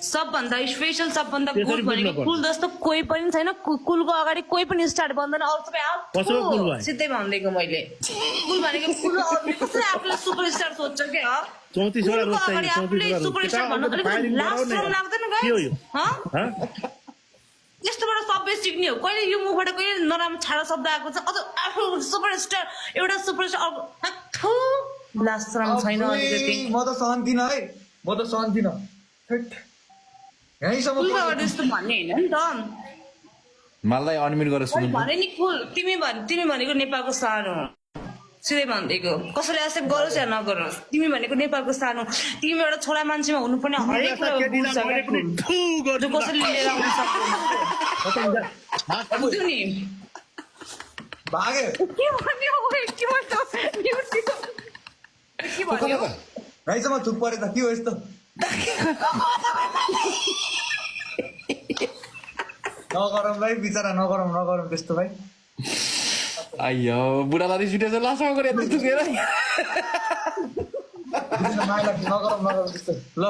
सबभन्दा स्पेसल सबभन्दा त्यसरी कुल भनेको बुझ्नुपर्छ। कुल जस्तो कोही पनि छैन कुलको अगाडि कोही पनि स्टार्ट बन्दैन अरू सबै कसको कुल भयो? सिधै भनिदिएको मैले कुल भनेको कुल अरूले कसरी आफूलाई सुपरस्टार सोध्छ के हो 34 वटा रोज कुलको अगाडि चाहियो, 34 आफूले वटा रोज। सुपरस्टार भन्नु केटा, अलिकति फायरिङ लाज गराउने शरम हो। लाग्दैन के हो यो? गाइस हँ? यस्तोबाट सबै सिक्ने हो कहिले यो मुखबाट कहिले नराम्रो छाडा शब्द आएको छ अझ आफू सुपरस्टार एउटा सुपरस्टार अर्को लाज शरम छैन अलिकति म त सहन्थिन है म त सहन्थिन यहीँसम्म कुलको अगाडि यस्तो भन्ने होइन नि त मलाई अनम्युट गरेर मैले सुन्नु भने नि कुल तिमी भनेको नेपालको सानो हो। सिधै भनिदिएको कसैले एक्सेप्ट गरोस् या नगरोस् तिमी भनेको नेपालको सानो तिमी एउटा छोरा मान्छेमा हुनुपर्ने हरेक कुरा बुझ्छ क्या कुल। जो कसैले लिएर आउन सक्दैन बुझ्यौ नि भागे के भन्यो ओए, के भन्यो के भन्यो यहीँसम्म थुक परे त के हो यस्तो नगरौँ भाइ बिचरा नगरौँ त्यस्तो भाइ अಯ್यो बुढालाई रिस उठेछ लासमा गरे यस्तो चुकेर माया लाग्छ नगरौँ त्यस्तो ल